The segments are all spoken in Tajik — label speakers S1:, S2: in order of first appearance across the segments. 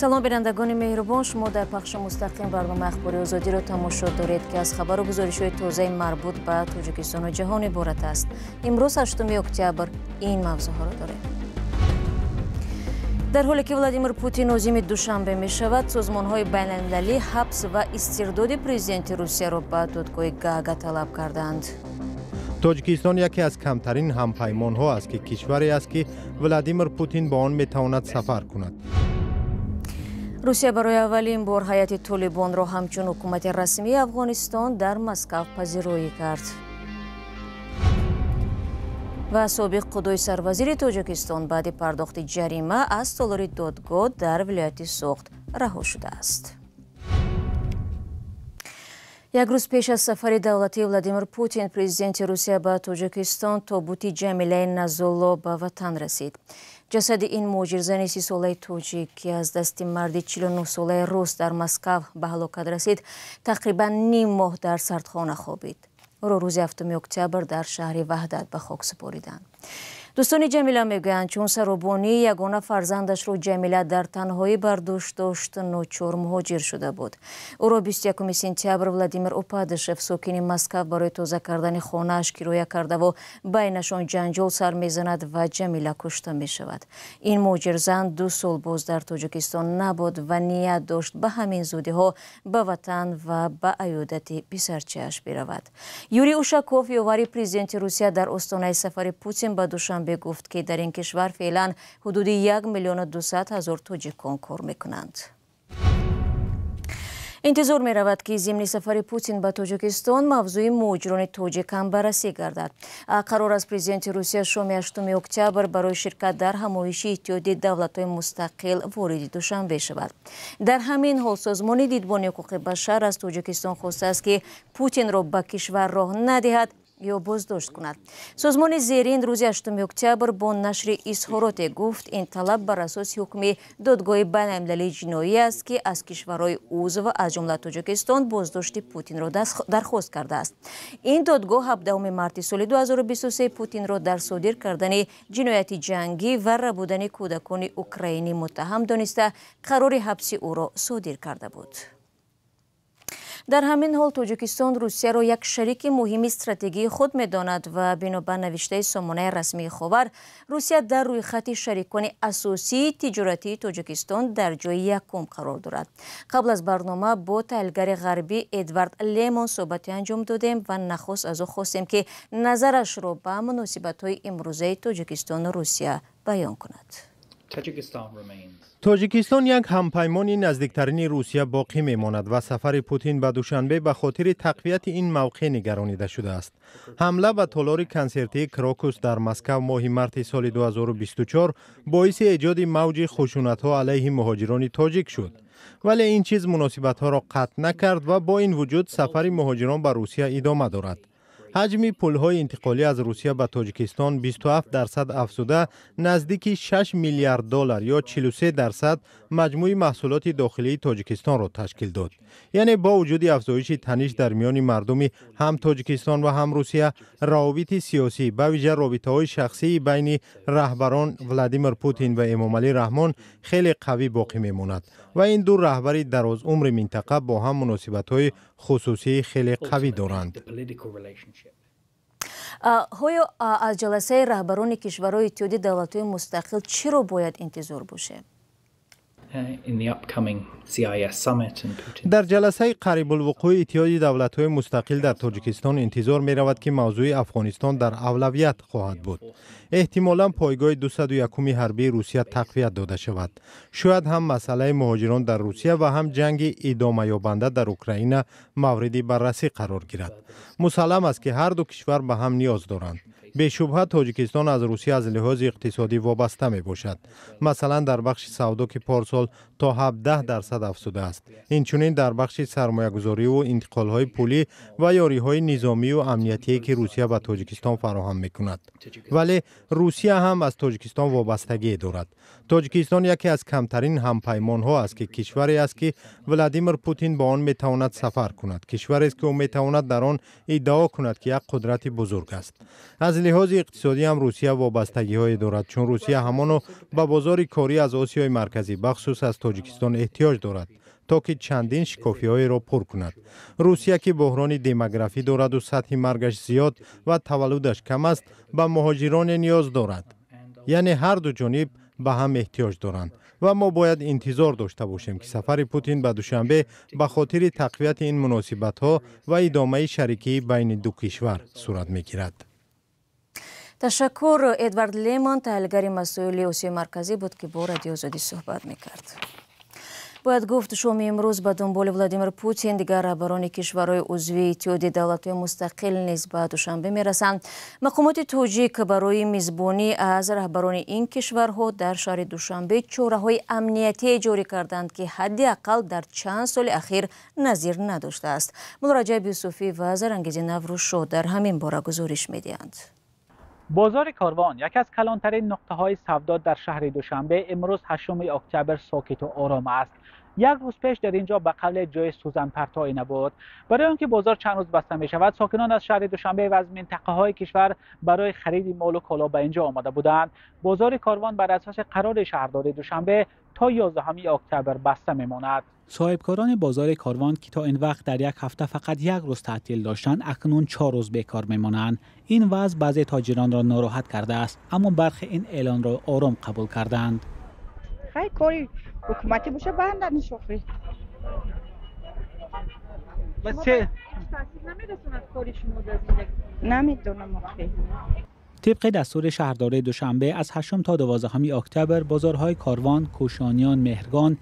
S1: Салом, бинандагони меҳрубон. Шумо дар пахши мустақим барномаи Ахбори Озодиро тамошо доред, ки аз хабару гузоришҳои тозаи марбут ба Тоҷикистону ҷаҳон иборат аст. Имрӯз, 8 октябр, ин мавзӯъҳоро дорем. Дар ҳоле ки Владимир Путин нозими Душанбе мешавад, созмонҳои байналмилалӣ ҳабс ва истирдоди президенти Русияро ба додгоҳи Гаага талаб карданд.
S2: Тоҷикистон яке аз камтарин ҳампаймонҳо аст, ки кишваре аст, ки Владимир Путин ба он метавонад сафар кунад.
S1: Русия барои аввалин бор ҳайати Толибонро ҳамчун ҳукумати расмии Афғонистон дар Москав пазироӣ кард. Ва собиқ худои сарвазири Тоҷикистон баъди пардохти ҷарима аз толори додгоҳ дар вилояти Суғд раҳо шудааст. Як рӯз пеш аз сафари давлатии Владимир Путин, президенти Русия, ба Тоҷикистон, тобути Ҷамилаи Назулло ба ватан расид. Ҷасади ин муҳоҷирзани 30-солаи тоҷик, ки аз дасти марди 49-солаи рус дар Москав ба ҳалокат расид, тақрибан ним моҳ дар сардхона хобид. Ӯро рӯзи 7 октябр дар шаҳри Ваҳдат ба хок супориданд. Дӯстони Ҷамила мегӯянд, чун саробонии ягона фарзандашро Ҷамила дар танҳоӣ бар дӯш дошт, ночор муҳоҷир шуда буд. Ӯро 21 сентябр Владимир Упадышев, сокини Москав, барои тоза кардани хонааш кироя кардаву байнашон ҷанҷол сар мезанад ва Ҷамила кушта мешавад. Ин муҳоҷирзан 2 сол боз дар Тоҷикистон набуд ва ният дошт ба ҳамин зудиҳо ба ватан ва ба аёдати писарчааш биравад. Юрий Ушаков, ёвари президенти Русия, дар остонаи сафари Путин ба Душанбе гуфт, ки дар ин кишвар феълан ҳудуди 1 200 000 тоҷикон кор мекунанд. Интизор меравад, ки зимни сафари Путин ба Тоҷикистон мавзӯи муҳоҷирони тоҷик ҳам баррасӣ гардад. Қарор аст президенти Русия шоми 8 октябр барои ширкат дар ҳамоиши Иттиҳоди давлатҳои мустақил вориди Душанбе шавад. Дар ҳамин ҳол созмони Дидбони ҳуқуқи башар аз Тоҷикистон хостааст, ки Путинро ба кишвар роҳ надиҳад ё боздошт кунад. Созмони зерин рӯзи 8 октябр бо нашри изҳороте гуфт, ин талаб бар асоси ҳукми Додгоҳи байналмилалии ҷиноӣ аст, ки аз кишварҳои узв, аз ҷумла Тоҷикистон, боздошти Путинро дархост кардааст. Ин додгоҳ 17 марти соли 2023 Путинро дар содир кардани ҷинояти ҷангӣ ва рабудани кӯдакони украинӣ муттаҳам дониста, қарори ҳабси ӯро содир карда буд. Дар ҳамин ҳол Тоҷикистон Русияро як шарики муҳими стратегии худ медонад ва бино ба навиштаи сомонаи расмии Ховар, Русия дар рӯйхати шарикони асосии тиҷоратии Тоҷикистон дар ҷои якум қарор дорад. Қабл аз барнома бо таҳлилгари ғарбӣ Эдвард Лемон суҳбате анҷом додем ва нахуст аз ӯ хостем, ки назарашро ба муносибатҳои имрӯзаи Тоҷикистону Русия баён кунад.
S2: Тоҷикистон як ҳампаймони наздиктарини Русия боқӣ мемонад ва сафари Путин ба Душанбе ба хотири тақвияти ин мавқеъ нигаронида шудааст. Ҳамла ба толори консертии Крокус дар Москав моҳи марти соли 2024 боиси эҷоди мавҷи хушунатҳо алайҳи муҳоҷирони тоҷик шуд, вале ин чиз муносибатҳоро қатъ накард ва бо ин вуҷуд сафари муҳоҷирон ба Русия идома дорад. Ҳаҷми пулҳои интиқолӣ аз Русия ба Тоҷикистон 27% афзуда, наздики 6 миллиард доллар ё 43% маҷмӯи маҳсулоти дохилии Тоҷикистонро ташкил дод. Яъне бо вуҷуди афзоиши таниш дар миёни мардуми ҳам Тоҷикистон ва ҳам Русия, равобити сиёсӣ, ба вижа робитаҳои шахсии байни раҳбарон Владимир Путин ва Эмомалӣ Раҳмон хеле қавӣ боқӣ мемонад ва ин ду раҳбари дарозумри минтақа бо ҳам муносибатҳои хусусии хеле қавӣ доранд.
S1: Оё аз ҷаласаи раҳбарони кишварҳои Иттиҳоди давлатҳои мустақил чиро бояд интизор бошем?
S2: Дар ҷаласаи қарибулвуқӯи Иттиҳоди давлатҳои мустақил дар Тоҷикистон интизор меравад, ки мавзӯи Афғонистон дар авлавият хоҳад буд. Эҳтимолан пойгоҳи 201-уми ҳарбии Русия тақвият дода шавад. Шояд ҳам масъалаи муҳоҷирон дар Русия ва ҳам ҷанги идомаёбанда дар Украина мавриди баррасӣ қарор гирад. Мусаллам аст, ки ҳар ду кишвар ба ҳам ниёз доранд. Бешубҳа, Тоҷикистон аз Русия аз лиҳози иқтисодӣ вобаста мебошад, масалан дар бахши савдо, ки порсол то 17% афзудааст, инчунин дар бахши сармоягузориву интиқолҳои пулӣ ва ёриҳои низомию амниятие, ки Русия ба Тоҷикистон фароҳам мекунад. Вале Русия ҳам аз Тоҷикистон вобастагие дорад. Тоҷикистон яке аз камтарин ҳампаймонҳо аст, ки кишваре аст, ки Владимир Путин ба он метавонад сафар кунад, кишварест, ки ӯ метавонад дар он иддао кунад, ки як қудрати бузург аст. Аз Лиҳози иқтисодӣ ҳам Русия вобастагиҳое дорад, чун Русия ҳамоно ба бозори корӣ аз Осиёи Марказӣ, бахусус аз Тоҷикистон, эҳтиёҷ дорад, то ки чандин шикофиҳоеро пур кунад. Русия, ки буҳрони демографӣ дораду сатҳи маргаш зиёд ва таваллудаш кам аст, ба муҳоҷироне ниёз дорад. Яъне ҳар ду ҷониб ба ҳам эҳтиёҷ доранд ва мо бояд интизор дошта бошем, ки сафари Путин ба Душанбе ба хотири тақвияти ин муносибатҳо ва идомаи шарикии байни ду кишвар сурат мегирад.
S1: Ташаккур. Эдвард Лемон, таҳлилгари масоили Осиёи Марказӣ буд, ки бо Радиои Озодӣ суҳбат мекард. Бояд гуфт, шоми имрӯз ба дунболи Владимир Путин дигар раҳбарони кишварҳои узви Иттиҳоди Давлатҳои Мустақил низ ба Душанбе мерасанд. Мақомоти тоҷик барои мизбонӣ аз раҳбарони ин кишварҳо дар шаҳри Душанбе чораҳои амниятӣ ҷорӣ карданд, ки ҳадди ақал дар чанд соли ахир назир надоштааст. Муллораҷаб Юсуфӣ ва Зарангези Наврӯзшоҳ дар ҳамин бора гузориш медиҳанд.
S3: Бозори Корвон, яке аз калонтарин нуқтаҳои савдо дар шаҳри Душанбе, имрӯз 8 октябр сокиту ором аст. Як рӯз пеш дар инҷо ба қавле ҷои сӯзанпартоӣ набуд. Барои он ки бозор чанд рӯз баста мешавад, сокинон аз шаҳри Душанбе ва аз минтақаҳои кишвар барои хариди молу коло ба инҷо омада буданд. Бозори Корвон бар асоси қарори шаҳрдории Душанбе то 11 октябр баста мемонад. Соҳибкорони бозори Корвон, ки то ин вақт дар як ҳафта фақат як рӯз таътил доштанд, акнун 4 рӯз бекор мемонанд. Ин вазъ баъзе тоҷиронро нороҳат кардааст, аммо бархе ин эълонро ором қабул карданд.
S4: Хай, кори ҳукуматӣ боша, банданиш охи.
S5: Таъсир намерасонад кори шумо дар зиндагӣ?
S4: Намедонам охи.
S3: Тибқи дастури шаҳрдории Душанбе, аз 8 то 12 октябр бозорҳои Корвон, Кӯшониён, Меҳргон,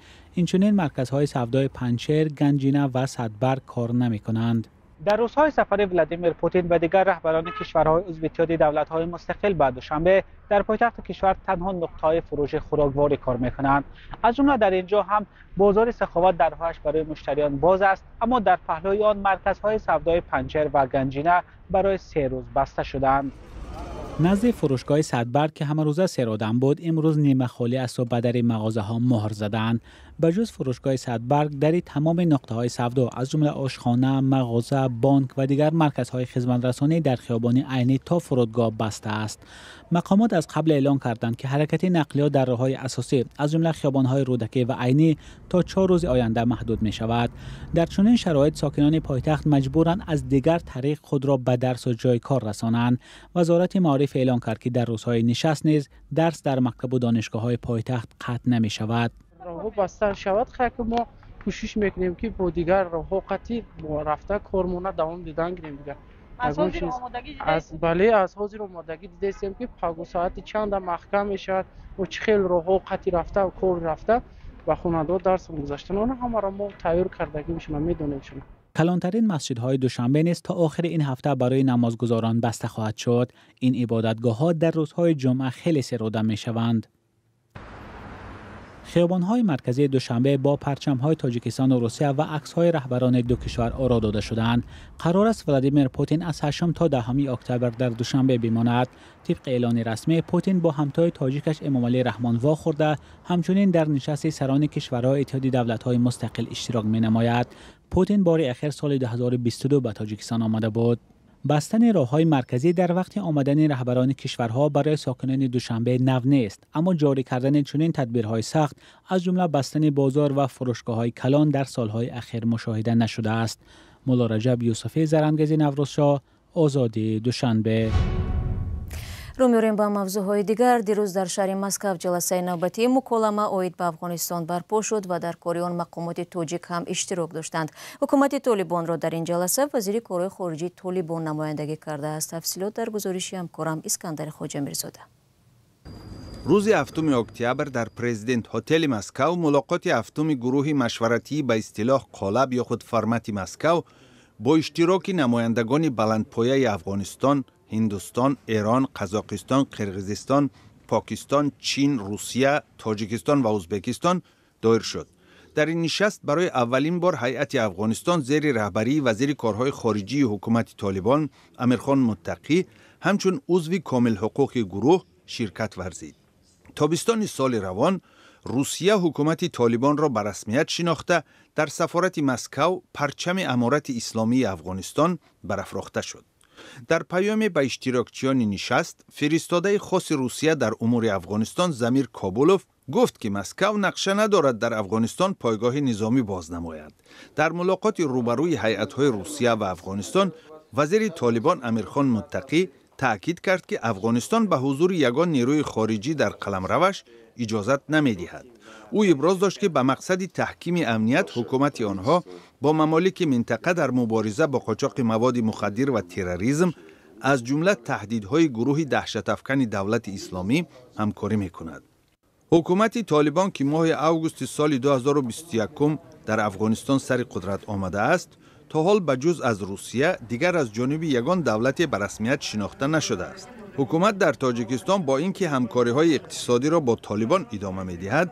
S3: инчунин марказҳои савдои Панҷшер, Ганҷина ва Садбарг кор намекунанд. Дар рӯзҳои сафари Владимир Путин ва дигар раҳбарони кишварҳои узви Иттиҳоди Давлатҳои Мустақил ба Душанбе, дар пойтахти кишвар танҳо нуқтаҳои фурӯши хӯрокворӣ кор мекунанд. Аз ҷумла дар инҷо ҳам бозори Саховат дарҳояш барои муштариён боз аст, аммо дар паҳлӯи он марказҳои савдои Панҷшер ва Ганҷина барои 3 рӯз баста шуданд. Назди фурӯшгоҳи Садбарг, ки ҳамарӯза серодам буд, имрӯз нимахолӣ аст ва ба дари мағозаҳо муҳр заданд. Ба ҷуз фурӯшгоҳи Садбарг, дари тамоми нуқтаҳои савдо, аз ҷумла ошхона, мағоза, бонк ва дигар марказҳои хизматрасонӣ дар хиёбони Айнӣ то фурудгоҳ баста аст. Мақомот аз қабл эълон карданд, ки ҳаракати нақлиёт дар роҳҳои асосӣ, аз ҷумла хиёбонҳои Рӯдакӣ ва Айнӣ, то 4 рӯзи оянда маҳдуд мешавад. Дар чунин шароит сокинони пойтахт маҷбуранд аз дигар тариқ худро ба дарсу ҷои кор расонанд. Вазорати маориф эълон кард, ки дар рӯзҳои нишаст низ дарс дар мактабу донишгоҳҳои пойтахт қатъ намешавад.
S6: Роҳҳо баста шавад, хайр, ки мо кӯшиш мекунем, ки бо дигар роҳҳо қатъи рафта кормона давом дидан гирем дигар. Бале, аз ҳозир омодагӣ дидаистем, ки пагоҳ соати чанда маҳкам мешавад, мо чӣ хел роҳҳо қатъи рафта кор рафта ба хонандаҳо дарс гузаштан, она ҳамаро мо тайёр кардагӣ мешавем, медонем шуна.
S3: Калонтарин масҷидҳои Душанбе низ то охири ин ҳафта барои намозгузорон баста хоҳад шуд. Ин ибодатгоҳҳо дар рӯзҳои ҷумъа хеле серодам мешаванд. Хиёбонҳои марказии Душанбе бо парчамҳои Тоҷикистону Русия ва аксҳои раҳбарони ду кишвар оро дода шуданд. Қарор аст Владимир Путин аз 8 то 10 октябр дар Душанбе бимонад. Тибқи эълони расмӣ, Путин бо ҳамтои тоҷикаш Эмомалӣ Раҳмон вохӯрда, ҳамчунин дар нишасти сарони кишварҳои Иттиҳоди Давлатҳои Мустақил иштирок менамояд. Путин бори ахир соли 2022 ба Тоҷикистон омада буд. Бастани роҳҳои марказӣ дар вақти омадани раҳбарони кишварҳо барои сокинони Душанбе нав нест, аммо ҷорӣ кардани чунин тадбирҳои сахт, аз ҷумла бастани бозор ва фурӯшгоҳҳои калон, дар солҳои ахир мушоҳида нашудааст. Муллораҷаб Юсуфӣ, Зарангези Наврӯзшоҳ, Озодӣ, Душанбе.
S1: Рӯ меорем ба мавзӯъҳои дигар. Дирӯз дар шаҳри Москав ҷаласаи навбатии муколама оид ба Афғонистон барпо шуд ва дар кори он мақомоти тоҷик ҳам иштирок доштанд. Ҳукумати Толибонро дар ин ҷаласа вазири корҳои хориҷии Толибон намояндагӣ кардааст. Тафсилот дар гузориши ҳамкорам Искандари Хоҷамирзода.
S7: Рӯзи 7 октябр дар Президент ҳотели Москав мулоқоти ҳафтуми гурӯҳи машваратии ба истилоҳ қолаб ё худ формати Москав бо иштироки намояндагони баландпояи Афғонистон, Ҳиндустон, Эрон, Қазоқистон, Қирғизистон, Покистон, Чин, Русия, Тоҷикистон ва Ӯзбекистон доир шуд. Дар ин нишаст барои аввалин бор ҳайати Афғонистон зери раҳбарии вазири корҳои хориҷии ҳукумати Толибон Амирхон Муттақӣ ҳамчун узви комилҳуқуқи гурӯҳ ширкат варзид. Тобистони соли равон Русия ҳукумати Толибонро ба расмият шинохта, дар сафорати Москав парчами Аморати Исломии Афғонистон барафрохта шуд. Дар паёме ба иштирокчиёни нишаст, фиристодаи хоси Русия дар умури Афғонистон Замир Кобулов гуфт, ки Москав нақша надорад дар Афғонистон пойгоҳи низомӣ боз намояд. Дар мулоқоти рӯбарӯи ҳайатҳои Русия ва Афғонистон вазири Толибон Амирхон Муттақӣ таъкид кард, ки Афғонистон ба ҳузури ягон нерӯи хориҷӣ дар қаламраваш иҷозат намедиҳад. Ӯ иброз дошт, ки ба мақсади таҳкими амният ҳукумати онҳо бо мамолики минтақа дар мубориза бо қочоқи маводи мухаддир ва терроризм, аз ҷумла таҳдидҳои гурӯҳи даҳшатафкани Давлати Исломӣ, ҳамкорӣ мекунад. Ҳукумати Толибон, ки моҳи августи соли 2021 дар Афғонистон сари қудрат омадааст, то ҳол ба ҷуз аз Русия дигар аз ҷониби ягон давлате ба расмият шинохта нашудааст. Ҳукумат дар Тоҷикистон бо ин ки ҳамкориҳои иқтисодиро бо Толибон идома медиҳад,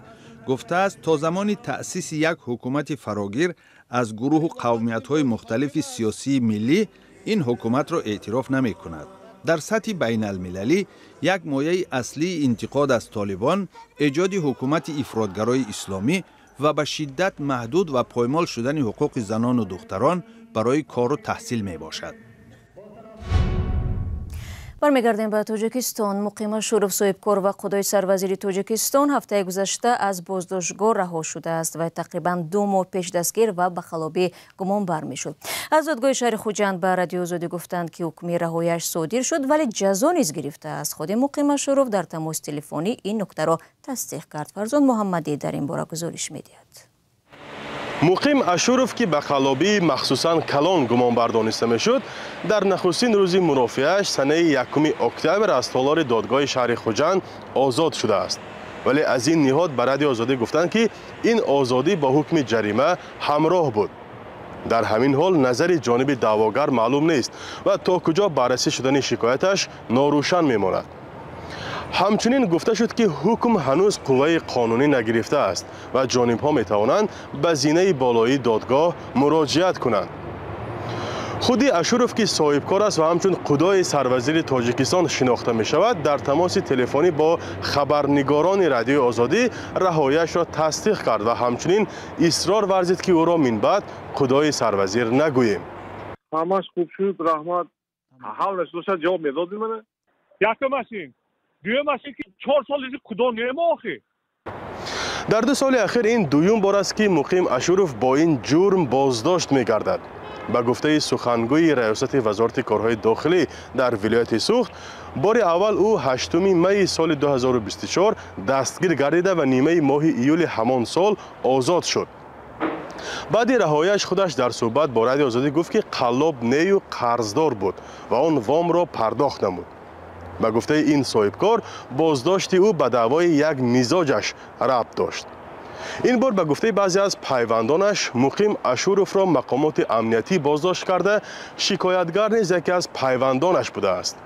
S7: гуфтааст, то замони таъсиси як ҳукумати фарогир аз гурӯҳу қавмиятҳои мухталифи сиёсии миллӣ ин ҳукуматро эътироф намекунад. Дар сатҳи байналмилалӣ як мояи аслии интиқод аз Толибон эҷоди ҳукумати ифротгарои исломӣ ва ба шиддат маҳдуд ва поймол шудани ҳуқуқи занону духтарон барои кору таҳсил мебошад.
S1: Бармегардем ба Тоҷикистон. Муқим Ашуров, соҳибкор ва қудои сарвазири Тоҷикистон, ҳафтаи гузашта аз боздоштгоҳ раҳо шудааст ва тақрибан 2 моҳ пеш дастгир ва ба қаллобӣ гумонбар мешуд. Аз додгоҳи шаҳри Хуҷанд ба Радиои Озодӣ гуфтанд, ки ҳукми раҳояш содир шуд, вале ҷазо низ гирифтааст. Худи Муқим Ашуров дар тамоси телефонӣ ин нуктаро тасдиқ кард. Фарзон Муҳаммадӣ дар ин бора гузориш медиҳад.
S8: Муқим Ашуров, ки ба қаллобии махсусан калон гумонбар дониста мешуд, дар нахустин рӯзи мурофиааш санаи 1 октябр аз толори додгоҳи шаҳри Хуҷанд озод шудааст. Вале аз ин ниҳод ба Радиои Озодӣ гуфтанд, ки ин озодӣ бо ҳукми ҷарима ҳамроҳ буд. Дар ҳамин ҳол назари ҷониби даъвогар маълум нест ва то куҷо баррасӣ шудани шикояташ норӯшан мемонад. Ҳамчунин гуфта шуд, ки ҳукм ҳанӯз қувваи қонунӣ нагирифтааст ва ҷонибҳо метавонанд ба зинаи болоии додгоҳ муроҷиат кунанд. Худи Ашуров, ки соҳибкор аст ва ҳамчун қудои сарвазири Тоҷикистон шинохта мешавад, дар тамоси телефонӣ бо хабарнигорони Радиои Озодӣ раҳояшро тасдиқ кард ва ҳамчунин исрор варзид, ки ӯро минбаъд қудои сарвазир нагӯем.
S9: Ҳамаш хуб шуд, раҳмат. Ҳамаш дошт ҷавоб медодӣ мана?
S10: Якумаш ин. Дуюмаш ин ки 4 сол худо нема охи.
S8: Дар 2 соли ахир ин дуюм бор аст, ки Муқим Ашуров бо ин ҷурм боздошт мегардад. Ба гуфтаи сухангӯи раёсати вазорати корҳои дохилӣ дар вилояти Суғд, бори аввал ӯ 8 майи соли 2024 дастгир гардида ва нимаи моҳи июли ҳамон сол озод шуд. Баъди раҳояш худаш дар суҳбат бо Радиои Озодӣ гуфт, ки қаллоб нею қарздор буд ва он вомро пардохт намуд. Ба гуфтаи ин соҳибкор, боздошти ӯ ба даъвои як мизоҷаш рабт дошт. Ин бор, ба гуфтаи баъзе аз пайвандонаш, Муқим Ашуровро мақомоти амниятӣ боздошт карда, шикоятгар низ яке аз пайвандонаш будааст.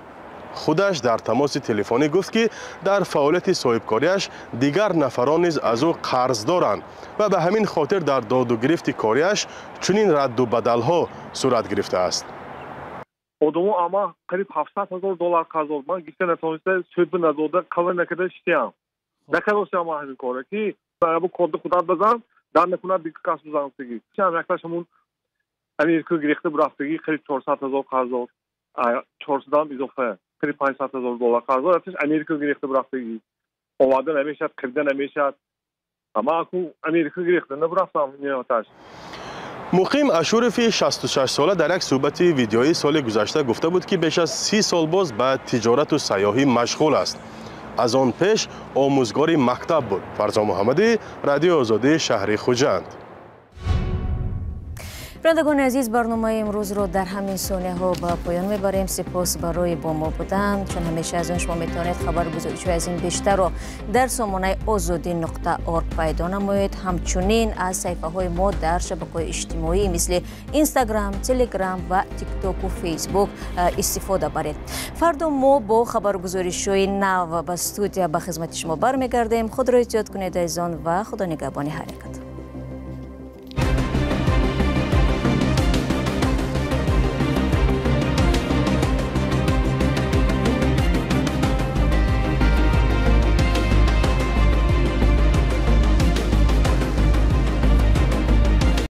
S8: Худаш дар тамоси телефонӣ гуфт, ки дар фаъолияти соҳибкориаш дигар нафарон низ аз ӯ қарз доранд ва ба ҳамин хотир дар додугирифти кориаш чунин радду бадалҳо сурат гирифтааст.
S9: Одамо ама қариб 700 ҳазор доллар қарз дод. Ман гирифта натавониста, суд надода, қабул накарда шитям. Накардостам ман ҳамин кора, ки бу корда худат базан, дар накунад дигар кас бизан гуфтагӣ. Чам якташ ҳамун Америка гирифта бурафтагӣ, қариб 400 ҳазор қарздор, 400-ам изофа, қариб 500 ҳазор доллар қарздор. Якташ Америка гирифта бурафтагӣ, оварда намешад, қирда намешад. Ман аку Америка гирифта набурафтам ниёташ.
S8: Муқим Ашурови 66сола дар як суҳбати видеоӣ соли гузашта гуфта буд, ки беш аз 30 сол боз ба тиҷорату сайёҳӣ машғул аст. Аз он пеш омӯзгори мактаб буд. Фарзон Муҳаммадӣ, Радиои Озодӣ, шаҳри Хуҷанд.
S1: Бинандагони азиз, барномаи имрӯзро дар ҳамин сонияҳо ба поён мебарем. Сипос барои бо мо будан. Чун ҳамеша аз он шумо метавонед хабару гузоришҳои аз ин бештарро дар сомонаи озодӣ.орг пайдо намоед. Ҳамчунин аз саҳифаҳои мо дар шабакаҳои иҷтимоӣ мисли Инстаграм, Телеграм ва Тиктоку Фейсбук истифода баред. Фардо мо бо хабару гузоришҳои нав ба студия ба хизмати шумо бармегардем. Худро эҳтиёт кунед, азизон, ва Худо нигаҳбони ҳар якатон.